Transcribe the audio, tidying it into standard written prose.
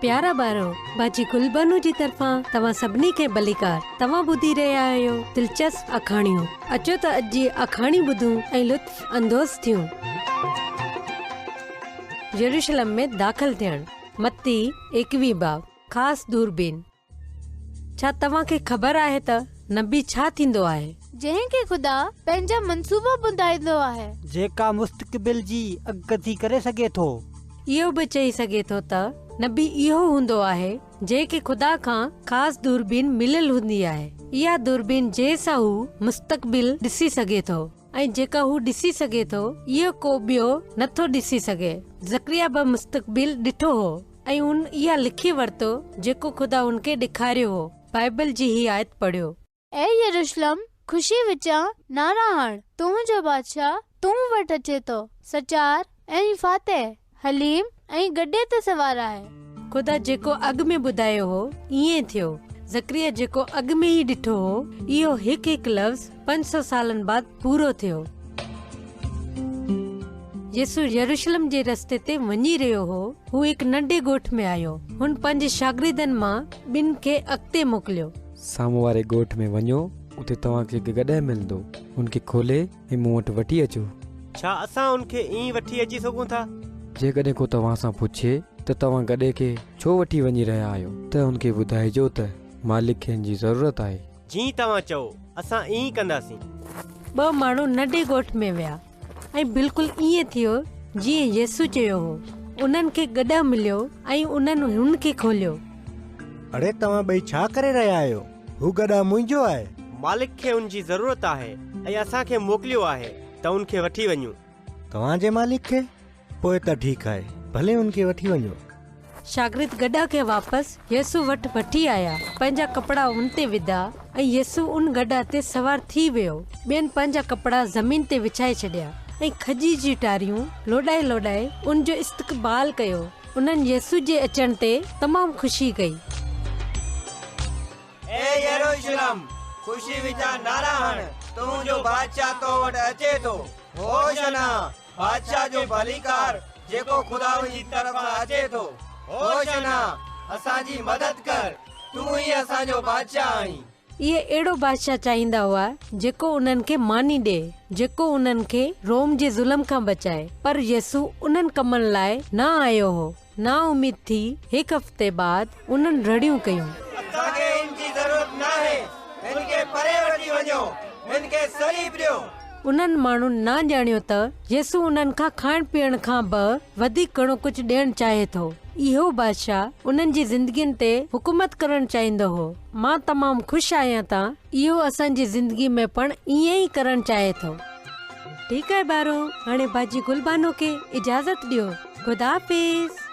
پيارا ٻارو، باجي گلبانو جي طرفان توهان سڀني کي ڀليڪار. توهان ٻڌي رهيا آهيو دلچسپ آکاڻيون. اچو ته اڄ جي آکاڻي ٻڌون ۽ لطف اندوز ٿيون. يروشلم ۾ داخل ٿيڻ، متي ايڪويهين باب، خاص دوربين. ڇا توهان کي خبر آهي ته نبي ڇا ٿيندو آهي؟ جنهن کي خدا پنهنجا منصوبا ٻڌائيندو آهي. جيڪا مستقبل جي اڳڪٿي ڪري سگهي ٿو. اهو به چئي سگهي ٿو ته نبي اهو هوندو آهي جنهن کي خدا کان خاص دوربين مليل هوندي آهي. اها دوربين جنهن سان هو مستقبل ڏسي سگهي ٿو ۽ جيڪا هو ڏسي سگهي ٿو اهو ڪو ٻيو نه ٿو ڏسي سگهي. زڪريا به مستقبل ڏٺو هو ۽ هن اها لکي ورتو جيڪو خدا هن کي ڏيکاريو هو. بائبل جي هي آيت پڙهيو. اي يروشلم، خوشيء وچان نعرا هڻ، تنهنجو بادشاهه تون وٽ اچي ٿو، سچار ۽ فاتح، حليم ۽ گڏهه تي سوار آهي. خدا جيڪو اڳ ۾ ٻڌايو هو، ائين ٿيو. زڪريا جيڪو اڳ ۾ ئي ڏٺو هو، اهو هڪ هڪ لفظ 500 سالن بعد پورو ٿيو. يسوع يروشلم جي رستي تي وڃي رهيو هو. هو هڪ ننڍي ڳوٺ ۾ آيو. هن پنهنجي شاگردن مان ٻن کي اڳتي موڪليو. سامهون واري ڳوٺ ۾ وڃو، اتي توهان کي هڪ گڏهه ملندو. ان کي کولي ۽ مون وٽ وٺي اچو. ڇا اسان ان کي ائين وٺي اچي سگهون ٿا؟ جيڪڏهن ڪو توهان سان پڇي ته توهان گڏهه کي ڇو وٺي وڃي رهيا آهيو؟ ته هن کي ٻڌائجو ته مالڪ کي هن جي ضرورت آهي. جيئن توهان چئو، اسان ائين ئي ڪنداسين. ٻه ماڻهو ننڍي ڳوٺ ۾ ويا ۽ بلڪل ائين ٿيو جيئن يسوع چيو هو. انهن کي گڏهه مليو ۽ انهن هن کي کوليو. اڙي توهان ٻئي ڇا ڪري رهيا آهيو؟ هو گڏهه منهنجو آهي. مالڪ کي ان جي ضرورت آهي ۽ اسان کي موڪليو آهي ته ان کي وٺي وڃون. توهان جي مالڪ کي؟ پوء ته ٺيڪ آهي، ڀلي ان کي وٺي وڃو. شاگرد گڏهه کي واپس يسوع وٽ وٺي آيا، پنهنجا ڪپڙا ان تي وڌا ۽ يسوع ان گڏهه تي سوار ٿي ويو. ٻين پنهنجا ڪپڙا زمين تي وڇائي ڇڏيا ۽ کجي جون ٽاريون لوڏائي لوڏائي ان جو استقبال ڪيو. انهن يسوع جي اچڻ تي تمام خوشي ڪئي. اي يروشلم! خوشيء وچان نعرا هڻ، تنهنجو بادشاهه تو وٽ اچي ٿو. هوشعنا، بادشاهه جو ڀليڪار، جيڪو خداوند جي طرف سان اچي ٿو. هوشعنا، اسان جي مدد ڪر، تون ئي اسان جو بادشاهه آهين. اهي اهڙو بادشاهه چاهيندا هئا، جيڪو انهن کي ماني ڏئي، جيڪو انهن کي روم جي ظلم کان بچائي. پر يسوع انهن ڪمن لاء نه آيو هو. نااميد ٿي هڪ هفتي بعد انهن رڙيون ڪيون. اسان کي هن جي ضرورت ناهي، هن کي پري وٺي وڃو، هن کي صليب ڏيو. انهن ماڻهن نه ڄاڻيو ته يسوع انهن کان کائڻ پيئڻ کان به وڌيڪ گهڻو ڪجهه ڏيڻ چاهي ٿو. اهو بادشاهه انهن جي زندگين تي حڪومت ڪرڻ چاهيندو هو. مان تمام خوش آهيان ته اهو اسان جي زندگي ۾ پڻ ائين ئي ڪرڻ چاهي ٿو. ٺيڪ آهي ٻارو، هاڻي باجي گل بانو کي اجازت ڏيو. خدا حافظ.